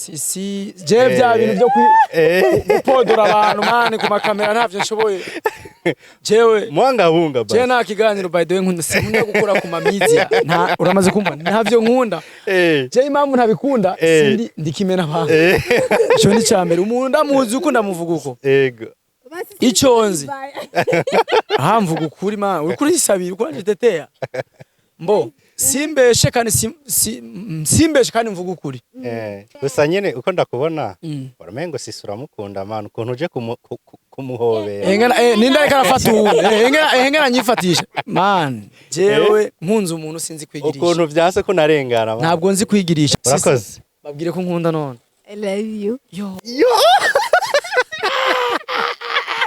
Sisi, je bya bintu byo gupodora abantu, man, ku makamera ntavyo nshoboye jewe. Mwanga bunga. Je Basi. Nta kiganiro, by the way, nkunda, sinkunda gukora ku ma media. Nta, uramaze kumva, ntavyo nkunda. Je impamvu ntabikunda, sindi ndikimena abantu. Ico ni cambere, umuntu ndamuzi uko, ndamuvuga uko. Ico nzi aha, mvuga ukuri, man, uriko urisabira, uriko uranjitetea mbo simbeshe kandi simbeshe kandi mvuga ukuri. Gusa nyene uko ndakubona, uramengo Sisi uramukunda, man, ukuntu uje kumuhobera. Engana ninda ariko arafata uwundi. Engana nyifatisha, man, jewe nkunze umuntu sinzi kwigirisha. Ukuntu vyanse ko narengana, man. Ntabwo nzi kwigirisha. Urakoze. Babwire ko nkunda none. I love you. Yo. Yo.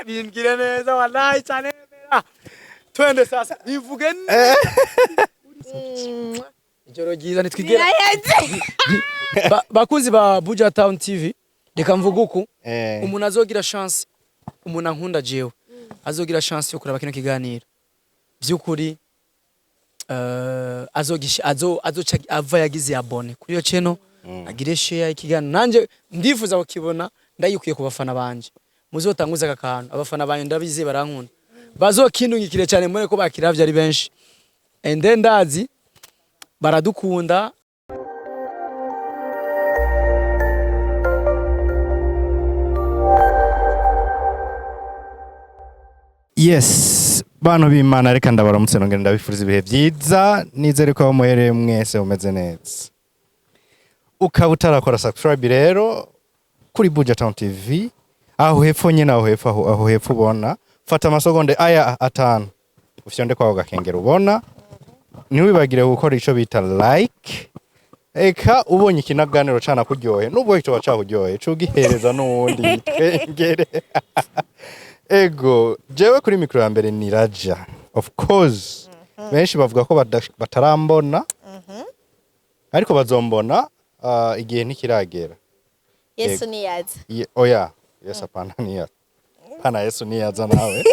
Bimbwire neza, wallahi cyane, twende sasa, bivuge neza. Ijoro ryiza, nitwigera. Bakunzi ba Buja Town TV, reka mvuge uku: umuntu azogira chance, umuntu ankunda jewe azogira chance yo kuraba kino kiganiro, by'ukuri azogisha azoca ava yagize abonné kuri iyo channel, agire share ikiganiro. Nanje ndifuza kukibona, ndayikwiye ku bafana banje. Muzotanguza aka kantu, abafana banje ndabizi barankunda, bazokindungikire cyane, mbone ko bakiravye ari benshi, and then ndazi baradukunda. Yes, bantu b'Imana, reka ndabaramutse, nongera ndabifuriza ibihe byiza. Nizere ko aho muherereye mwese mumeze neza. Ukaba utarakora subscribe rero kuri Buja Town TV, aho hepfo nyine, aho hepfo, aho hepfo ubona, fata amasegonde aya 5 ufyonde kwaho gakengera ubona. Ntiwibagire gukora ico bita like. Eka ubonye ikinaganiro cana kuryohe, nubwo kitoba cakuryohe, cugihereza n'uwundi yitwengere. Ego, jewe kuri mikoro ya mbere ni Raja, of course. Benshi bavuga ko batarambona, ariko bazombona, igihe ntikiragera. Yesu niyaza. Oya, Yesu apana, niyaza, pana, Yesu niyaza nawe.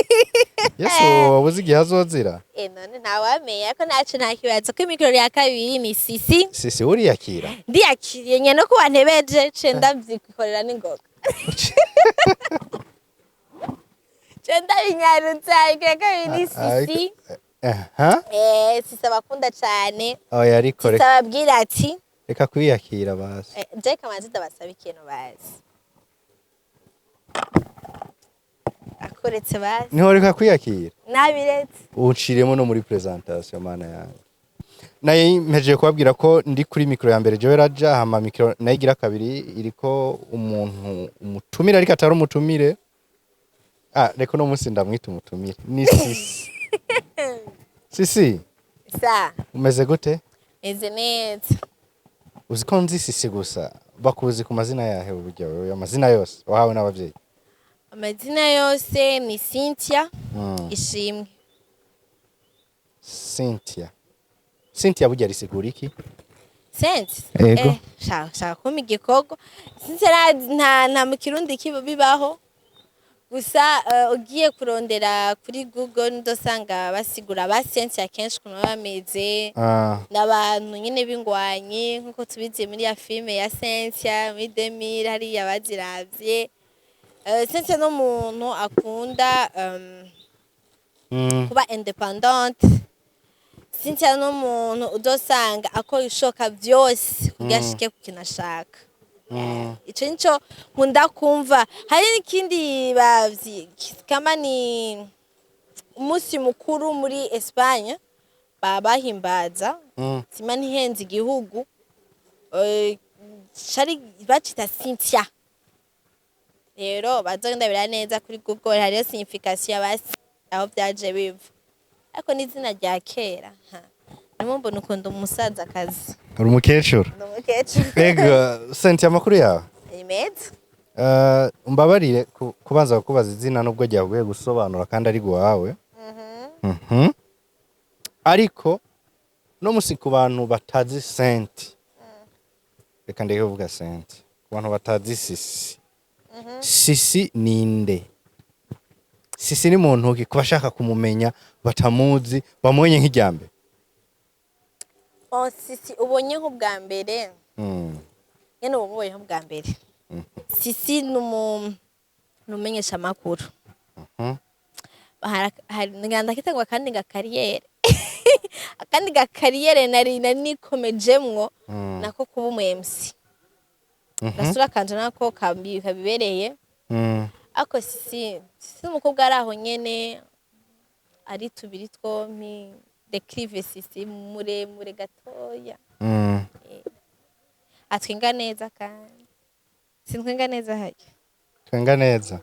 Yesu wabuze igihe azozira. None ntawamenya, ariko ntaco, nta kibazo. Ko imikoro ya kabiri ni Sisi. Sisi, uriyakira? Ndiyakiriye nyene ko wantebeje, ce ndavyikorera n'ingoga, ce ndabinyarutsa. Imikoro ya kabiri ni Sisi. Aha. Sisi abakunda cane. Oya, ariko Sisi reka ababwira ati reka kwiyakira basi. Je kamaze ndabasaba ikintu bazi akuretse bazi. Niho, reka kwiyakira. Nabiretse. Unciremo no muri presentation, mana yanjye. Naye mpejeje kubabwira ko ndi kuri mikoro ya mbere jewe Raja, hama mikoro nayo igira kabiri iriko umuntu umutumire, ariko atari umutumire. Reka uno munsi ndamwita umutumire, ni Sisi. Sisi. Sa. Umeze gute? Meze neza. Uzi ko nzi Sisi gusa, bakuzi ku mazina yahe uburyo wewe, amazina yose wahawe n'abavyeyi? Amazina yose ni Cynthia Ishimwe. Cynthia, Cynthia burya risigura iki? Sense. Ego. Shaka shaka kumpa igikorwa. Cynthia nta mu Kirundi bibaho. Gusa ugiye kurondera kuri Google ndosanga basigura ba Cynthia kenshi ukuntu baba bameze. N'abantu nyine b'ingwanyi, nk'uko tubizi muri ya filime ya Cynthia muri 2000 hariya baziravye. Cynthia n'umuntu akunda kuba indépendante. Cynthia n'umuntu udosanga akora ibishoboka byose kugira ashike ku kintu ashaka. Ico nico nkunda kumva. Hari n'ikindi bavyi kama ni umunsi mukuru muri Espagne baba bahimbaza, sima ntihenze igihugu, cari bacita Cynthia. Rero bazondabira neza kuri Google, hariyo signification y'abasi aho vyaje biva, ariko n'izina rya kera ha. Nimumbona ukunda umusaza akazi. Uri umukecuru. Ndi umukecuru. Ego, Cynthia, amakuru yawe? Ni meza. Umbabarire kubanza kukubaza izina nubwo ryaguye gusobanura kandi ari guhawe. Ariko no musi ku bantu batazi Senti, reka ndeke kuvuga Senti, ku bantu batazi Sisi, Sisi ninde? Sisi ni muntu ki ku bashaka kumumenya batamuzi, bamumenye nk'ijyambere? Bon, Sisi ubonye nk'ubwa mbere. Nyene ubu bwa mbere, Sisi ni umumenyesha makuru. Nganda kitangwa kandi ga carrière, akandi ga carrière nari nikomejemwo nako kuba umu MC. Gasura kanje nako kabibereye. Ako Sisi umukobwa ari aho nyene, ari tubiri twompi. Décrive Sisi muremure gatoya. Atwenga neza, kandi sintwenga neza harya? Twenga neza.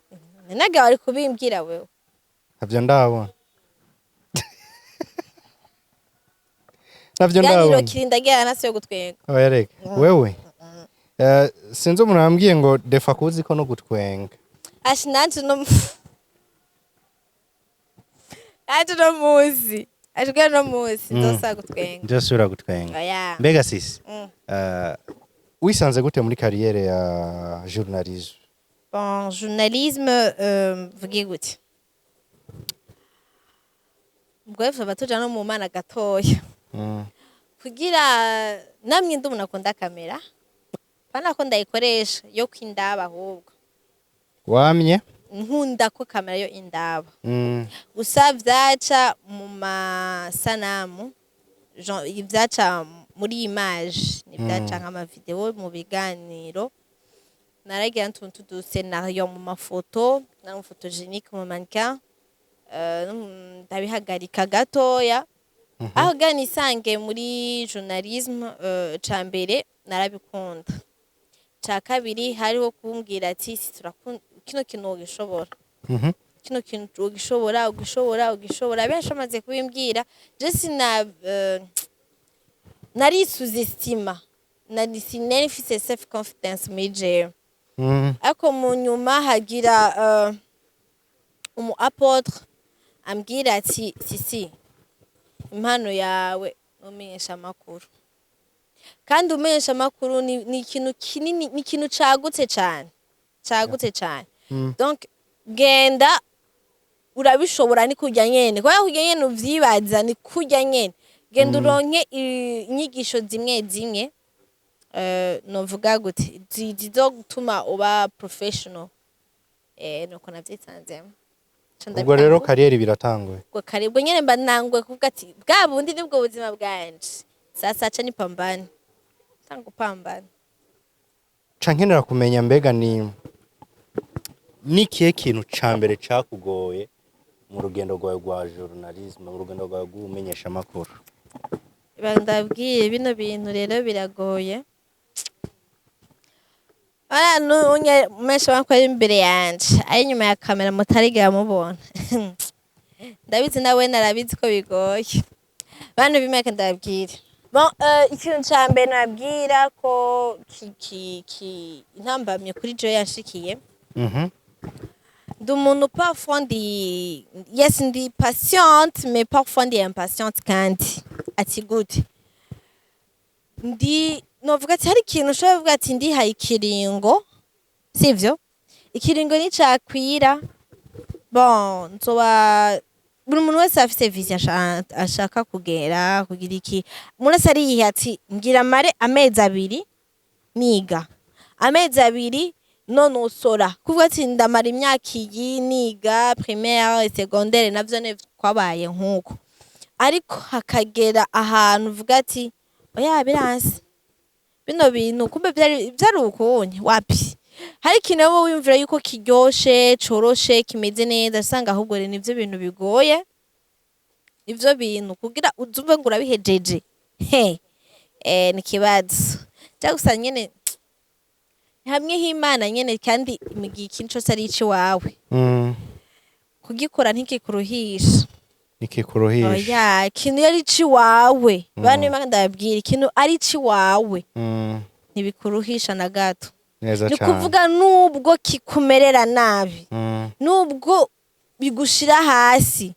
Nage wari kubimbwira wewe. Ntavyo ndabona, ntavyo Ganiro ndabona. Kirindagira nasi yo gutwenga. Oya, reka wewe. Sinzi umuntu yambwiye ngo defa kuzi ko no gutwenga. Ashi, nanje no muzi ashwe no muzi nzosa gutwenga. Nzosubira gutwenga. Oya. Mbega Sisi, wisanze gute muri carrière ya journalisme? Bon, journalisme, mvuge gute, ubwo vuba tuja no mu mana gatoya. Kugira namwe ndi umuntu akunda kamera, pana ko ndayikoresha yo kwindaba, ahubwo Wamye nkunda ko kamera yo indaba. Gusa vyaca mu masanamu, ivyaca muri image nivyaca nk'ama vidéo, mu biganiro naragira n'utuntu tudu scénario mu mafoto, nari photogénique mu mannequin. Ndabihagarika gatoya. Aho ga nisange muri journalisme, ca mbere narabikunda, ca kabiri hariho kumbwira ati: "Si turakunda kino kintu, wogishobora." Kino kintu ugishobora, ugishobora, ugishobora. Benshi bamaze kubimbwira, je sina nari sous-estima, nari sinari mfise self confidence muri jewe. Ariko mu nyuma hagira umu apôtre ambwira ati: "Sisi, impano yawe umenyesha amakuru, kandi umenyesha amakuru ni ikintu kinini, ni ikintu cagutse cane, cagutse cane. Donc genda, urabishobora, ni kurya nyene, kubera kurya nyene uvyibaza, ni kurya nyene. Genda uronke inyigisho zimwe zimwe, novuga gute, zizogutuma uba professional." Nuko navyisanzemo. Ca Ubwo rero ndabitangura. Carrière biratanguye. Ubwo kare, ubwo nyene mba nangwe kuvuga ati bwa bundi nibwo buzima bwanje, sasa aca nipambane, tanga upambana. Ca nkenera kumenya, mbega ni nikihe kintu ca mbere cakugoye mu rugendo rwawe rwa journalisme, mu rugendo rwawe rw'ubumenyesha amakuru? Ba ndabwiye, bino bintu rero biragoye. Aya nunye menshi ko ari imbere yanje, ari inyuma ya kamera mutarigera mubona. Ndabizi, nawe narabizi ko bigoye. Bantu b'imyaka, ndababwira, bon, ikintu ca mbere nabwira ko ki intambamye kuri jewe yanshikiye, ndi umuntu parfois ndi, yes, ndi patiente, mais parfois ndi impatiente. Kandi ati gute, ndi novuga ati hari ikintu ushobora kuvuga ati ndihaye ikiringo, sivyo? Ikiringo nicakwira, bon, nzoba. Buri muntu wese afise vision ashaka kugera kugira iki. Umuntu wese ariyiha ati ngira mare amezi 2 niga, amezi 2 nonosora, kuvuga ati ndamara imyaka iyi niga primaire, secondaire, navyo ne kwabaye nkuko. Ariko hakagera ahantu uvuga ati oya, biranse bino bintu, kumbe vyari ukunye wapi. Hari ikintu wowe wiyumvira yuko kiryoshe, coroshe, kimeze neza, usanga ahubwo rero nivyo bintu bigoye, ivyo bintu kugira uzumve ngo urabihejeje, he, ni ikibazo. Cyangwa gusa nyene hamwe h'Imana nyene, kandi mu gihe ikintu cose ari iciwawe, kugikora ntikikuruhisha. Nikikuruhisha. Oya, ikintu iyo ari iciwawe, bantu b'Imana, ndababwira, ikintu ari iciwawe ntibikuruhisha na gato. Neza Ni cane. kuvuga nubwo kikumerera nabi, nubwo bigushira hasi,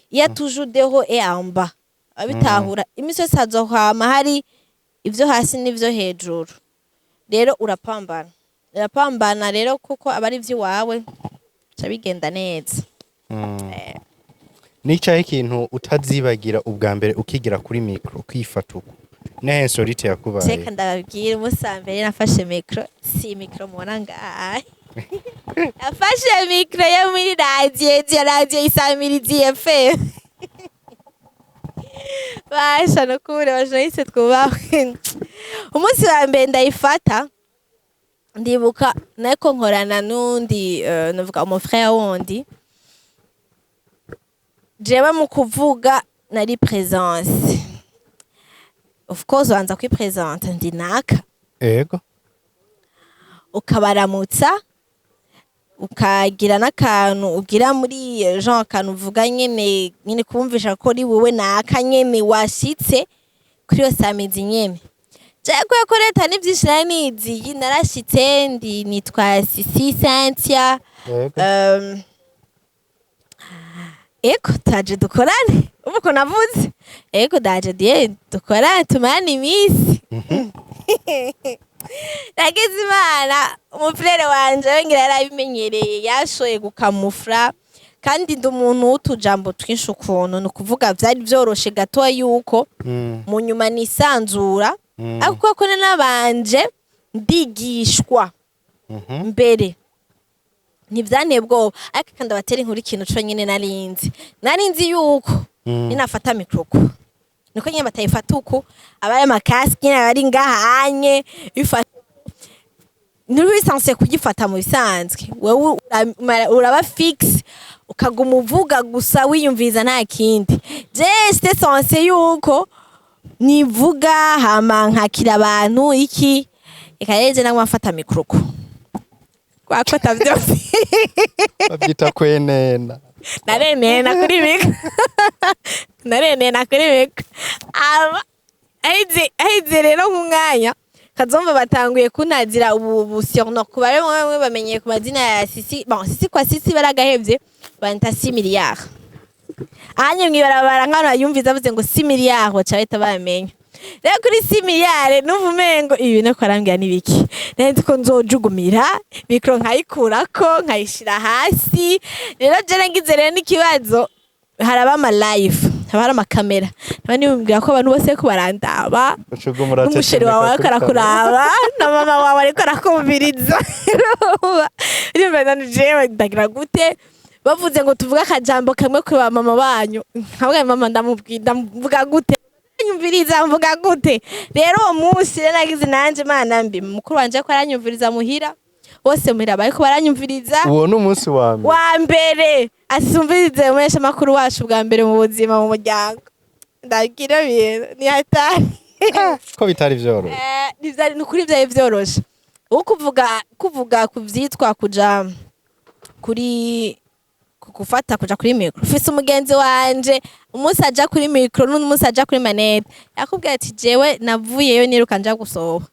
iyo toujours des hauts et en bas, abitahura imisi yose hazohama hari ivyo hasi n'ivyo hejuru. Rero urapambana, urapambana rero, kuko aba ari ivy'iwawe, bica bigenda neza. Nicaye ikintu utazibagira ubwa mbere ukigira kuri micro, ukifata uko Nehe insolite yakubaye? Reka ndababwira, umunsi wa mbere nafashe micro, si micro mubona ngaha, nafashe micro yo muri radiyo ya radiyo Isamirizi FM. Basha, nukuri abajournaliste twubahwe. Umunsi wa mbere ndayifata, ndibuka nariko nkorana n'undi, navuga umu frère wundi. Jewe mu kuvuga nari présence, of course wanza kwipresenta, ndi naka, ukabaramutsa, ukagira n'akantu ugira muri genre akantu uvuga nyene nyene kumvisha ko ari wowe naka nyene washitse kuri iyo samizi nyene. Jewe kubera ko leta ni vyinshi nari niziye, narashitse, ndi nitwa Sisi Cynthia. Ego taje dukorane, ubu ko navuze ego daje diye dukorane tumarane iminsi. Nagize Imana, umufurere wanje we ngira yarabimenyereye, yashoye gukamufra, kandi ndi umuntu w'utujambo twinshi ukuntu, ni ukuvuga vyari vyoroshe gatoya yuko mu nyuma nisanzura, ariko ko nabanje ndigishwa mbere, ntivyanteye ubwoba. Ariko kandi abatera inkuru, ikintu co nyene narinzi yuko ninafata micro uku, niko nyene batayifata uku, abaye amakasike nyene abari ngaha anye bifata, ntibisanzwe kugifata mu bisanzwe. Wewe uraba fixe, ukaguma uvuga gusa, wiyumviriza, nta kindi. Je j'étais censé yuko nivuga hama nkakira abantu iki, reka rero je naguma mfata micro uku kwakota vyose. Babyita kwenena. Narenena kuri micro, narenena kuri micro. Aba ahize rero nk'umwanya kazomva batanguye kuntazira ubu surnom, ku bari bamwe bamenyeye ku mazina ya Sisi. Bon, Sisi kwa Sisi baragahevye, banta 6 milliards anye mwibarabara, nk'abantu bayumviza bavuze ngo 6 milliards baca bahita bamenya. Rero kuri 6 milliards numva umengo ibi no kwarambwira nibiki, nari nzi ko nzojugumira micro nkayikurako nkayishira hasi. Rero je nagize rero n'ikibazo, haraba ama live, haba hari amakamera, nkaba niyumvira ko abantu bose bariko barandaba, n'umuchéri wawe ariko arakuraba, na mama wawe ariko arakumviriza. Urumva none jewe ndagira gute? Bavuze ngo tuvuge akajambo kamwe kuri ba mama banyu, nkavuga mama ndamubwira, ndamuvuga gute, nyumviriza mvuga gute? Rero uwo munsi rero nagize nanje Mana mbi, mukuru wanje ko aranyumviriza muhira, bose muhira bariko baranyumviriza. Uwo ni umunsi wa mbere. Wa mbere asumvirize umuhesha makuru wacu bwa mbere mu buzima mu muryango. Ndabwira ibintu ni hatari. Ko bitari vyoroshe. Ntivyari, ni ukuri vyari vyoroshe. Uwo kuvuga ku vyitwa kuja kuri gufata kuja kuri micro, ufise umugenzi wanje, umunsi aja kuri micro n'undi munsi aja kuri manette, yakubwira ati jewe navuyeyo niruka nja gusohoka.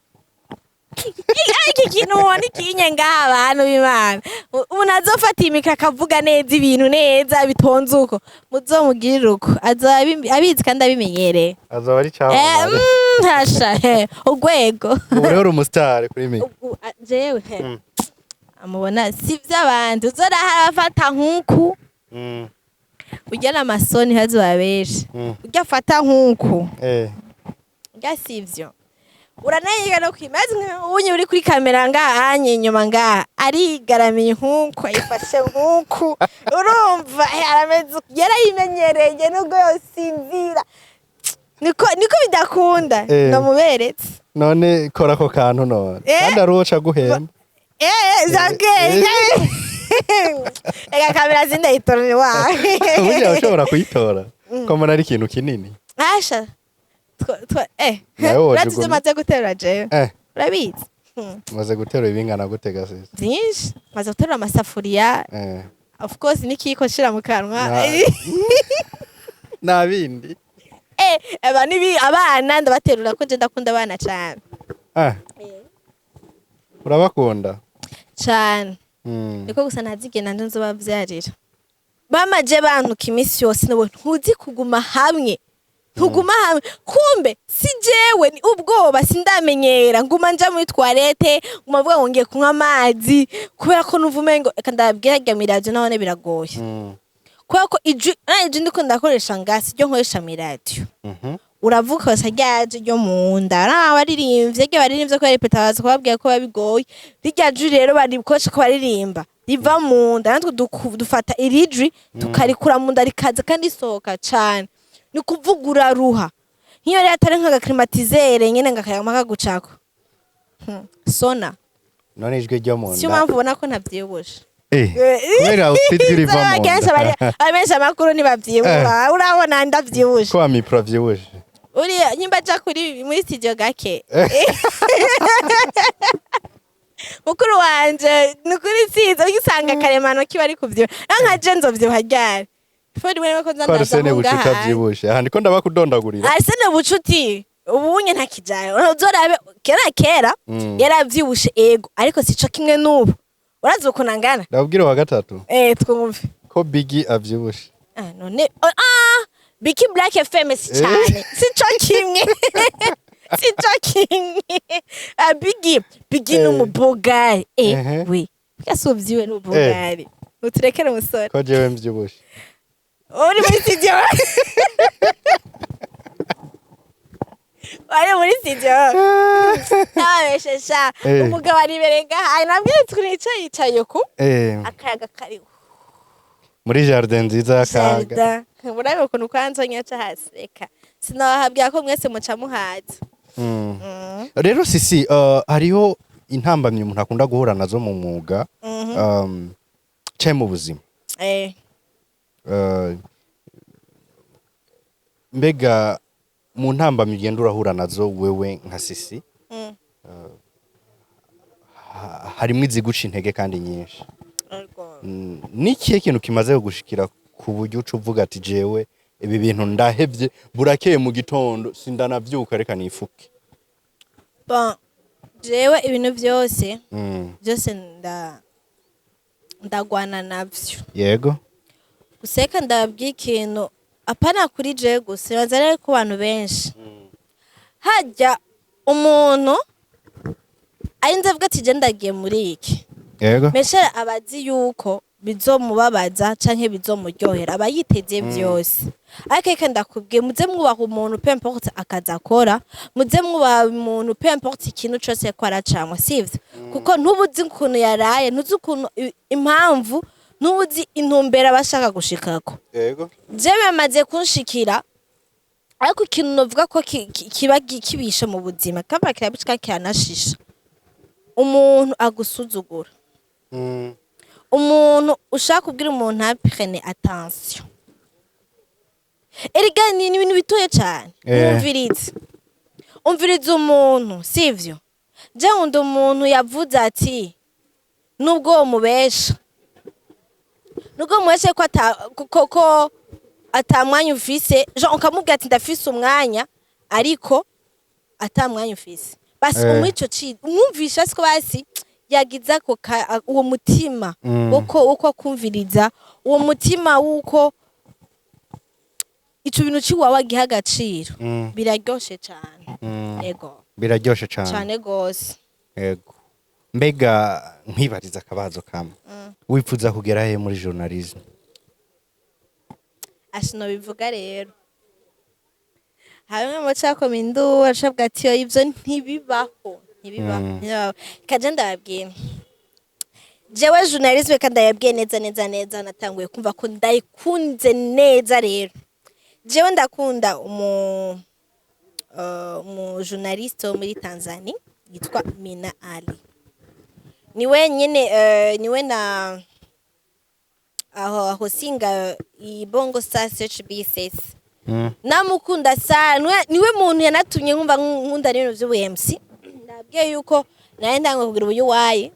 Iki kintu ubona ikinye ngaha, abantu b'Imana, umuntu azofata iyi micro akavuga neza ibintu neza bitonze uko, muzomugirire uko, azoba abizi kandi abimenyereye. Azoba ari cyamamare. Hasha, urwego. Ubu rero uri umusitari kuri micro. Jewe amubona si vy'abandi uzorahara afata nkuku, urya n'amasoni ntazobabeshe, urya afata nkuku, urya sivyo, uranayiga no kwimaze unye uri kuri kamera ngaha anye inyuma ngaha arigaramiye nkuku, ayifashe nkuku, urumva arameze yarayimenyereye, nubwo yosinzira niko bidakunda. Ndamuberetse. None kora ako kantu none. Kandi ari uwo ca guhemba. Zange eka kamera zindayitora wawe. Burya ushobora kuyitora ko mbona ari ikintu kinini. Asha, Nawe wojugunya. urazi ivyo maze guterura jewe? Urabizi? Umaze guterura ibingana gute gasisi? Vyinshi, maze guterura amasafuriya, of course n'ikiyiko nshira mu kanwa. Nta bindi. Aba nibi abana ndabaterura ko je ndakunda abana cane. Urabakunda? Cane. Niko gusa ntazigenda nanje nzobavyarira. Bamaje bantuka iminsi yose, nabo ntuzi kuguma hamwe, ntuguma hamwe. Kumbe si jewe, ni ubwoba, sindamenyera. Nguma nja muri toilette, nguma mvuga ngo ngiye kunywa amazi, kubera ko numva umengo reka ndababwira, harya mw'iradiyo nahone biragoye, kubera ko ijwi ndiko ndakoresha ngaha siryo nkoresha mw'iradiyo. Uravuga gusa rya jwi ryo mu nda. Abaririmbyi ryo baririmbye ko répéta, baza kubabwira ko bigoye. Rirya jwi rero barikoresha ko baririmba riva mu nda, natwe dufata iri jwi tukarikura mu nda, rikaza kandi risohoka cane. Ni kuvuga uraruha, nk'iyo rero atari nk'aga climatiseur nyene ngo akayaga kagucako. Sona. None ijwi ryo mu Siyo nda? mpamvu ubona ko ntavyibushe. Kubera ufite ijwi riva mu Kenshi nda. Abamenyesha amakuru ntibavyibuha, urabona ndavyibushe. Ko amipro avyibushe. Uriya nyimba aja kuri muri studio gake, mukuru wanje, ni kuri sinzi ugisanga karemano kiba ari kuvyibuha, naho nka je nzovyibuha ryari? Fo rimwe ko nza Ko ndaza Arsene aho Bucuti ngaha. avyibushe, aha ndiko ndabakudondagurira. Arsene Bucuti ubunye ntakijayo, uzorabe kera kera. Yaravyibushe ego, ariko sico kimwe n'ubu. Urazi ukuntu angana? Ndabwira uwa gatatu. Twumve. Ko Biggie avyibushe. Ah, none oh, Biki Black FM si cyane, sico kimwe, sico kimwe. Ah, Biggie, Biggie ni umubogari. We yasuvyiwe n'ubugari, uturekere umusore. Ko jewe mvyibushe? Uri muri studio, wari muri studio, ntababeshesha. Umugabo aribereye ngaha, nabwiye turi yicaye ku akayaga kariho. Muri jardin nziza y'akaga. Jardin. Murabe ukuntu kwanza nyaca haseka, sinabahabwira ko mwese muca muhaza. Rero sisi hariho intambamyi umuntu akunda guhura nazo mu mwuga canke mu buzima. Mbega mu ntambamyi ugenda urahura nazo wewe nka Sisi, harimwo iziguca intege kandi nyinshi? Ego. Ni ikihe kintu kimaze kugushikira ku buryo uca uvuga ati: "Jewe ibi bintu ndahevye, burakeye mu gitondo sindanavyuka, reka nifuke"? Bon, jewe ibintu byose byose ndagwana navyo. Gusa reka ndababwira ikintu, apana kuri jewe gusa, baza rero ku bantu benshi. Hajya umuntu arinze avuga ati: "Je ndagiye muri iki," meshe aba azi yuko bizomubabaza canke bizomuryohera, aba yiteze vyose. Ariko reka ndakubwiye, muze mwubaha umuntu, peu importe akazi akora, muze mwubaha umuntu, peu importe ikintu cose ko aracamwa, sivyo? Kuko ntubuzi ukuntu yaraye, ntuzi ukuntu impamvu, ntubuzi intumbero aba ashaka gushikako. Jewe bamaze kunshikira, ariko ikintu novuga ko kiba kibishe mu buzima, kaba kirabishika kiranashisha, umuntu agusuzugura, umuntu ushaka kubwira umuntu aprene attention. Erega ni ibintu bitoye cane. Mwumvirize, umvirize umuntu, sivyo? Je nkunda umuntu yavuze ati nubwo womubesha, nubwo mubeshe ko ata ko ata mwanya ufise, Jean, ukamubwira ati: "Ndafise umwanya," ariko ata mwanya ufise, basi umuha ico umwumvisha siko basi yagize ako uwo mutima wo kumviriza, uwo mutima wuko ico bintu ciwawe agiha agaciro. Biraryoshe cane. Ego. Biraryoshe cane. Cane gose. Yego. Mbega nkwibariza akabazo kamwe: wifuza kugera he muri journalisme? Ashino bivuga rero hamwe mu cakoma induru, acabwa ati: "Oya, ivyo ntibibaho, ntibibaho." Ntibibaho. Kaje ndababwira, jewe journalisme kandi ndayabwiye neza neza neza, natanguye kumva ko ndayikunze neza. Rero jewe ndakunda umu journaliste wo muri Tanzania yitwa Mina Ali. Niwe nyene niwe na aho ahosinga ibongo Star Search BSS. Namukunda sana, niwe muntu yanatumye nkumva nkunda n'ibintu vy'ubu MC. Nabwiye yuko naye ndangwa kugira ubuyuwayi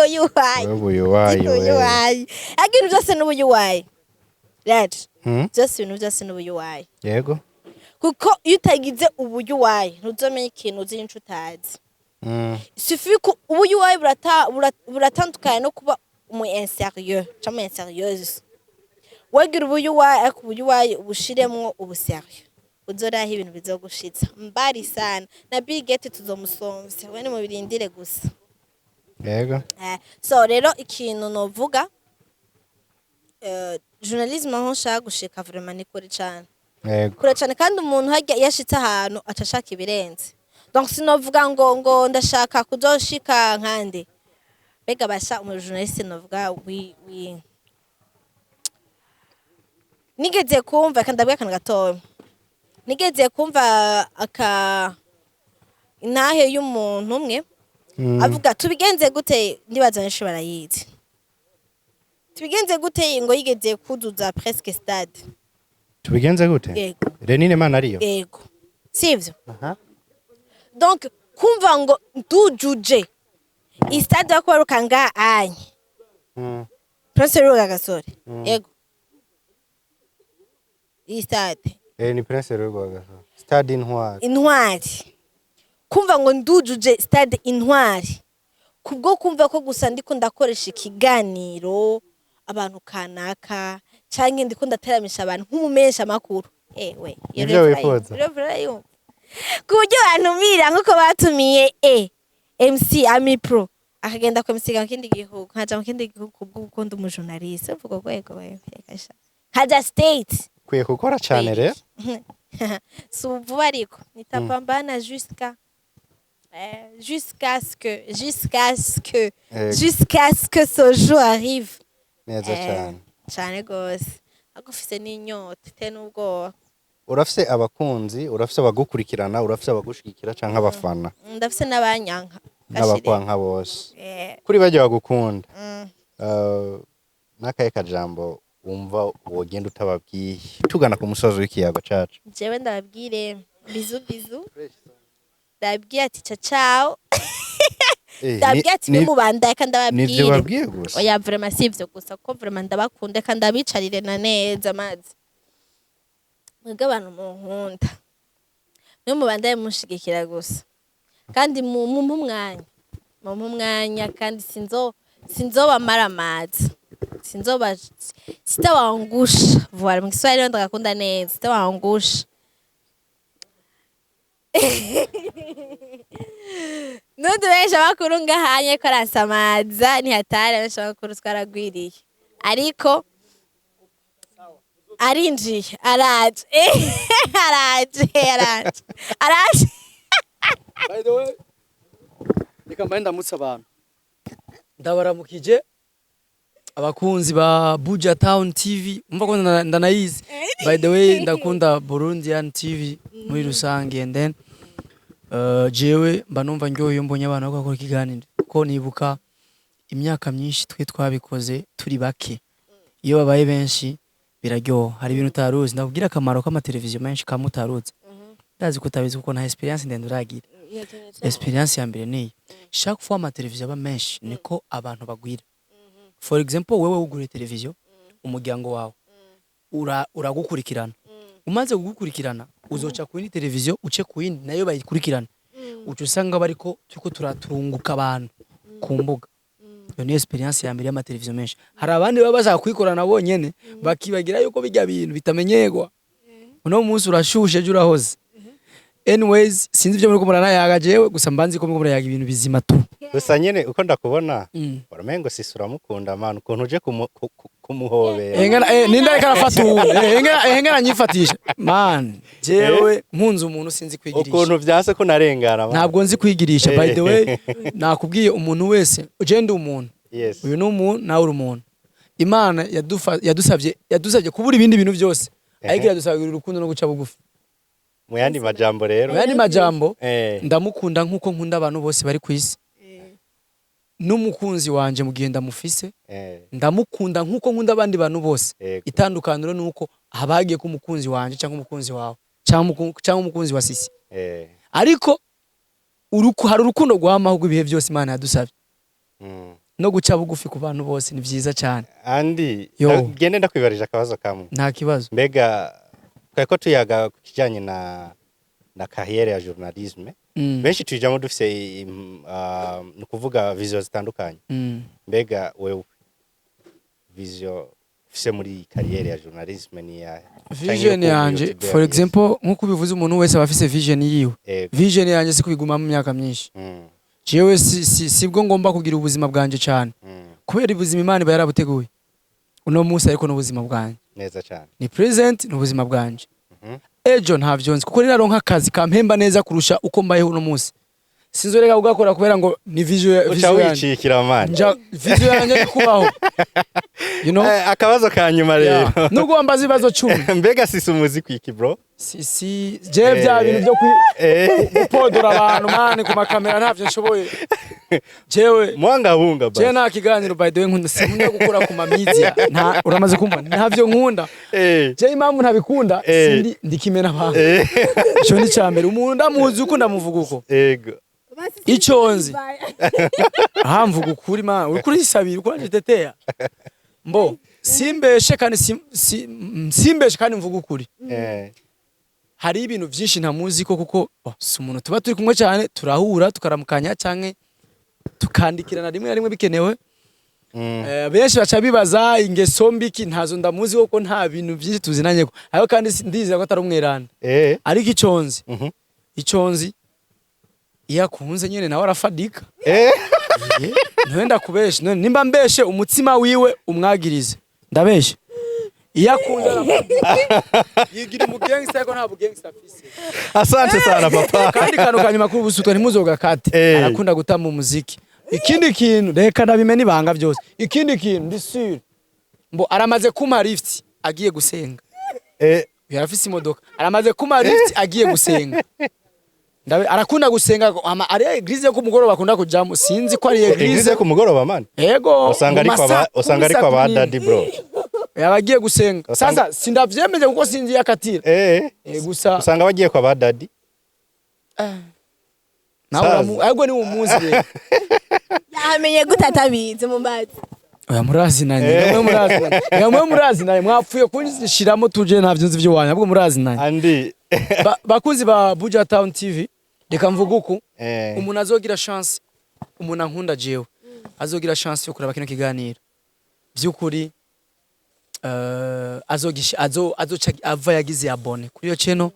uyuwayi. Wewe uyuwayi we. Ubuyuwayi, ariko ibintu byose n'ubuyuwayi rero. Byose, ibintu byose n'ubuyuwayi. Kuko iyo utagize ubuyuwayi ntuzomenya ikintu uzi n'ico utazi. Suffit ko ubuyuwayi buratandukanye no kuba umu insérieux cyangwa umu insérieuse. Wagira ubuyuwayi, ariko ubuyuwayi ubushiremwo ubu sérieux, uzoraho ibintu bizogushitsa mbari sana. Na Bill Gates tuzomusomvya, we nimubirindire gusa. So rero ikintu novuga, journalisme aho nshaka gushika vraiment ni kure cane. Kure cyane. Kandi umuntu harya iyo ashitse ahantu aca ashaka ibirenze. Donc sinovuga ngo ndashaka kuzoshika nkande. Mbega basha, umujournaliste novuga wi nigeze kumva, kandi ndabwira akantu gatoya, nigeze kumva aka intahe y'umuntu umwe avuga tubigenze gute. Ndibaza benshi barayizi. Tubigenze gute ngo yigeze kuzuza presque stade. Tubigenze gute? Yego. Renine mana ariyo. Yego, sivyo? Aha. Donc kumva ngo ndujuje istade yo kubaruka nga anye Prince Rwagasore. Yego, istade. Ni Prince Rwagasore, Stade Intwari. Intwari. Kumva ngo ndujuje stade Intwari kubwo kumva ko gusa ndiko ndakoresha ikiganiro abantu kanaka canke ndiko ndateramisha abantu nk'umumesha makuru, ewe. Iyo Nivyo rero wifuza? Rero urayumva ku buryo bantumira nk'uko batumiye MC Ami Pro akagenda kumsiga mu kindi gihugu, nkaja mu kindi gihugu kubwo gukunda umujournaliste, uvuga rwego wewe reka sha, nkaja state. Ukwiye gukora cyane rero. Si vuba, ariko nitapambana jusqu'à ce que jusqu'à ce que ce jour arrive. Neza cyane. Cyane gose, ariko ufise n'inyota ite n'ubwoba. Urafise abakunzi, urafise abagukurikirana, urafise abagushigikira canke abafana. Ndafise n'abanyanka. N'abakwanka bose. Kuri bajya bagukunda, n'akahe kajambo wumva wogenda utababwiye tugana ku musozi w'ikiyago cacu? Jewe ndababwire bisous bisous, ndababwire ati ciao ciao. Ndababwire ati mubandaye kandi nivyo ndababwire. Babwiye gusa. Oya, vraiment si ivyo gusa, kuko vraiment ndabakunda kandi ndabicarire na neza amazi. Mwebwe abantu munkunda, niyo mubandaye munshigikira gusa, kandi mumpe umwanya, mumpe umwanya, kandi sinzobamara amazi, sinzoba sitawangusha. Voilà, mu Kiswahili ndagakunda neza, sitawangusha. Nundi benshi abakuru ngahanye ko aransamaza ntihatari abenshi abakuru twaragwiriye, ariko arinjiye, araje, araje, araje, araje. By the way, reka mbaye ndamutse abantu, ndabaramukije abakunzi ba Buja Town TV. Umva ko ndanayizi. By the way, ndakunda Burundian TV muri rusange. And then jewe mba numva ndyohewe iyo mbonye abantu bakora ikiganiro, ko nibuka imyaka myinshi twe twabikoze turi bake. Iyo babaye benshi biraryoha. Hari ibintu utaruzi, ndakubwira akamaro k'amateleviziyo menshi kamwe utaruzi. Ndazi ko utabizi kuko nta experience ndende uragira. Experience ya mbere niyi: chaque fois amateleviziyo aba menshi niko abantu bagwira. For example, wewe ugura televiziyo, umuryango wawe uragukurikirana. Umaze kugukurikirana, uzoca ku yindi televiziyo, uce ku yindi nayo bayikurikirana, uca usanga bariko turiko turatunguka abantu ku mbuga. Iyo niyo experience ya mbere y'amateleviziyo menshi. Hari abandi baba bashaka kuyikorana bonyene, bakibagira yuko bijya bintu bitamenyerwa. Uno munsi urashushe, ejo urahoze. Anyways, sinzi ibyo muriko muranayaga, jewe gusa mbanzi ko muriko murayaga ibintu bizima tu. Gusa nyene uko ndakubona, uramengo sisi uramukunda man, ukuntu uje kumuhobera. Engana ninda ariko arafata uwundi. Engana nyifatisha man. Jewe nkunze umuntu sinzi kwigirisha. Ukuntu vyanse ko narengana, man. Ntabwo nzi kwigirisha. By the way, nakubwiye, umuntu wese, je ndi umuntu, uyu ni umuntu, nawe uri umuntu. Imana yadusabye kubura ibindi bintu byose, ariko iradusaba urukundo no guca bugufi. Mu yandi majambo rero, Mu yandi majambo, ndamukunda nk'uko nkunda abantu bose bari ku isi, n'umukunzi wanje mu gihe ndamufise, ndamukunda nk'uko nkunda abandi bantu bose. Itandukaniro ni uko haba hagiye ko umukunzi wanje cyangwa umukunzi wawe cyangwa umukunzi wa Sisi. Ariko hari urukundo rwamaho rw'ibihe byose Imana yadusabye no guca bugufi ku bantu bose ni byiza cyane. Andi. Yo. Gende ndakwibarije akabazo kamwe. Nta kibazo. Mbega twari ko tuyaga ku kijanye na carrière ya journalisme. Benshi tujamo dufise ni ukuvuga vision zitandukanye. Mbega wewe vision ufise muri carrière ya journalisme ni yahe? Vision yanje, for example, nk'uko ubivuze, umuntu wese aba afise vision yiwe. Vision yanje si kubigumamo imyaka myinshi. Jewe sibwo ngomba kugira ubuzima bwanje cyane, kubera ubuzima Imana iba yarabuteguye uno munsi, ariko n'ubuzima bwanje Neza cyane. ni present, ni ubuzima bwanje. Ejo ntavyo nzi, kuko ninaronka akazi kampemba neza kurusha uko mbayeho uno munsi, sinzoreka kugakora kubera ngo ni vision. Uca Vision yanje. Wicikira, man. Nja vision yanje ni kubaho. Akabazo ka nyuma rero. Yeah. Nubwo wambaza ibibazo 10. Mbega sisi umuzi kwiki, bro? Si si, je bya bintu byo gupodora abantu, man, ku makamera ntavyo nshoboye jewe. Mwanga bunga Je basi. nta kiganiro, by the way, nkunda, sinkunda gukora ku ma media. Nta, uramaze kumva, ntavyo nkunda. Je impamvu ntabikunda, sindi ndikimena abantu. Ico ni cambere. Umuntu ndamuzi uko, ndamuvuga uko. Ico nzi, aha mvuga ukuri, man, uriko urisabira, uriko uranjitetea mbo simbeshe kandi simbeshe kandi mvuga ukuri. Hari ibintu byinshi ntamuzi ko kuko, oh, si umuntu tuba turi kumwe cyane, turahura tukaramukanya canke tukandikirana rimwe na rimwe bikenewe. Benshi baca bibaza ingeso mbi ki ntazo ndamuzi kuko nta bintu byinshi tuzinanye ko, ariko kandi ndizera ko atari umweranda. Ariko ico nzi, ico nzi, iyo akunze nyene nawe arafadika. Ntwenda kubesha none nimba mbeshe umutsima wiwe umwagirize ndabeshe. Iyo akunze arafadika, yigira umugangster ariko nta bugangster afise. Asante sana, papa. Kandi kantu kanyuma kuri ubusutwa ntimuzogakate. Arakunda gutamba umuziki. Ikindi kintu, reka ndabimena ibanga byose. Ikindi kintu ndi sûr, mbo aramaze kumpa lift agiye gusenga. Yarafise imodoka, aramaze kumpa lift agiye gusenga. Ndabe arakunda gusenga ama ari église yo kumugoroba akunda kujamo, sinzi ko ari Église église. ku mugoroba, man? Ego. Usanga mu ariko aba masaa usanga 10, ariko saa aba 10. daddy, bro. Yaba agiye gusenga. Usanga- Sasa sindavyemeje kuko sinzi yakatira. Gusa Usanga bagiye kwa ba daddy. Nawe Saza. Ahubwo ni umuzi rero. Yamenye gute atabizi mu mazi? Oya, murazinanye namwe, murazinanye namwe, murazinanye. Mwapfuye kunshiramo tuje, ntavyo nzi vy'iwanyu, ahubwo murazinanye. Andi. Bakunzi ba Buja Town TV, reka mvuge uku: umuntu azogira chance, umuntu ankunda jewe azogira chance yo kuraba kino kiganiro, by'ukuri azogisha azoca ava yagize abonné kuri iyo channel,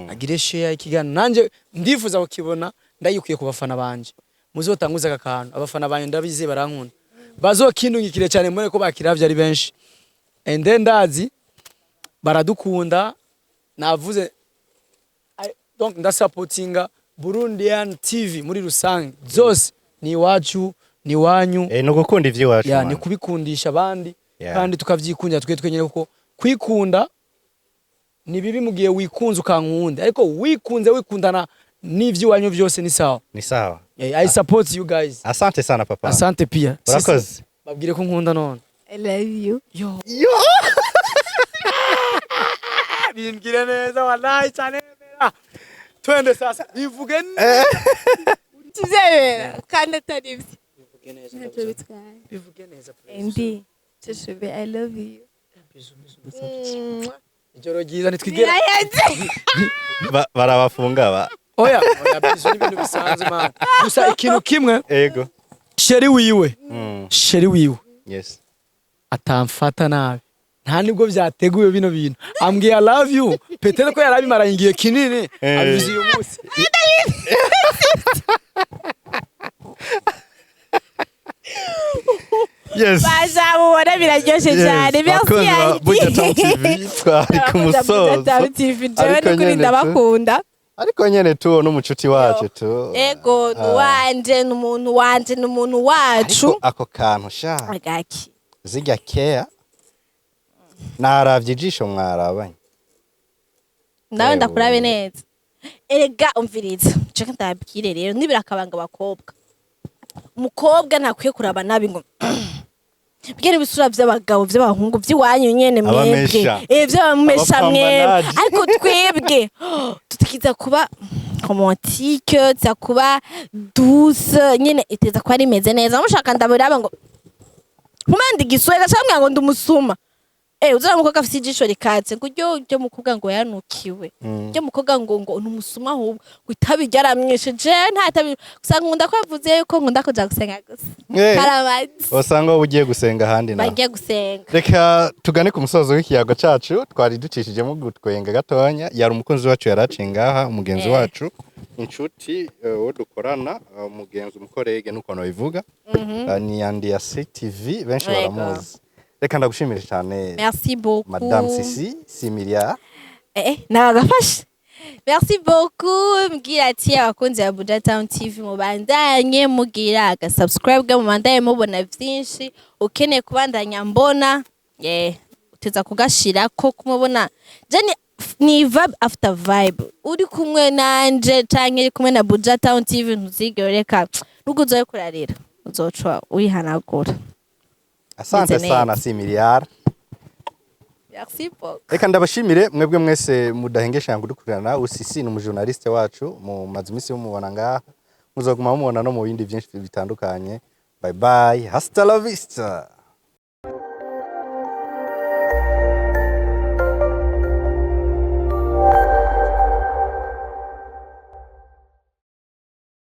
agire share ikiganiro. Nanje ndifuza kukibona, ndayikwiye ku bafana banje. Muzotanguza aka kantu, abafana banje ndabizi barankunda, bazokindungikire cyane mbone ko bakiravye ari benshi. And then ndazi baradukunda. Navuze donc ndasapotinga Burundian TV muri rusange zose, ni iwacu, ni iwanyu. No gukunda ivy'iwacu. Ya. Man. Ni kubikundisha abandi kandi tukavyikundira twe twenyene, kuko kwikunda ni bibi mu gihe wikunze ukankunda, ariko wikunze wikundana n'ivy'iwanyu byose ni sawa. Ni sawa. I support you guys. Asante sana, papa. Asante pia. Urakoze. Babwire ko nkunda none. I love you. Yo. Yo. Bimbwire neza, wallahi cyane. Twende sasa, bivuge neza. Tuvyemera kandi atari byo. Bivuge neza. Ntacyo bitwaye. Bivuge neza, please. Andy Shushu, I love you. Bisous, bisous, bisous. Ijoro ryiza, ntitwigera. Birahenze. Barabafunga ba. Oya oya, bisous ni ibintu bisanzwe, man. Gusa ikintu kimwe, Ego. chéri wiwe, chéri wiwe atamfata nabi, nta nibwo byateguwe bino bintu. Ambwiye "I love you", peut-être ko yarabimaranye igihe kinini, abivuze uyu munsi. Bazamubona, biraryoshye cyane. Merci. Bakunzi ba Buja Town TV, twari ku musozo. TV, jewe Ariko n'ukuri nyene ndabakunda. Ariko nyene tu n'umucuti wacu tu. Ego, ni uwanje, ni umuntu wanje, ni umuntu wacu. Ariko ako kantu sha. Agaki? Zirya keya. Naravye ijisho mwarabanye. Nawe Ewe. ndakurabe neza. Erega umviriza, nshaka ndabwire rero, nibira akabanga abakobwa, umukobwa ntakwiye kuraba nabi ngo bwira ibisura by'abagabo, by'abahungu by'iwanyu nyene mwebwe. Abamesha. By'abamesha mwebwe. Abapambanaji. Ariko twebwe tukiza kuba romantique, tuza kuba douce nyene, iteza kuba rimeze neza. Mushaka ndabiraba ngo nkumanda igiswera cyangwa ngo ndumusuma. Uzara umukobwa afite ijisho rikatse ngo uryo mukobwa ngo yanukiwe, ryo mukobwa ngo numusuma, ahubwo ngo itabi ryaramwishe. Je nta tabi, gusa nkunda ko yavuze yuko nkunda kuja gusenga gusa. Karamazi. Usanga wowe ugiye gusenga ahandi naho. Bagiye gusenga. Reka tugane ku musozo w'ikiyago cacu twari ducishijemo gutwenga gatonya. Yari umukunzi wacu, yaraciye ngaha, umugenzi wacu, inshuti, uwo dukorana, umugenzi, umukorege nuko bivuga. Ni Andy ya CTV, benshi baramuzi. Reka ndagushimire cyane. Merci beaucoup. Madame Sisi Similia. Nagafashe. Merci beaucoup. Mbwira ati abakunzi ba Buja Town TV, mubandanye mugira aga subscribe, ga mubandanye mubona vyinshi. Ukeneye kubandanya mbona, uteza kugashirako kumubona. Je ni vibe after vibe. Uri kumwe nanje canke uri kumwe na Buja Town TV, ntuzigere ureka nubwo uzoye kurarira, uzoca wihanagura. Asante Meze sana. neza. Si miliyari. Merci beaucoup. Reka ndabashimire mwebwe mwese mudahengesha kudukurikirana. Usisi ni umujournaliste wacu, mu maze iminsi mumubona ngaha, muzoguma mumubona no mu bindi byinshi bitandukanye. Bye bye, hasta la vista.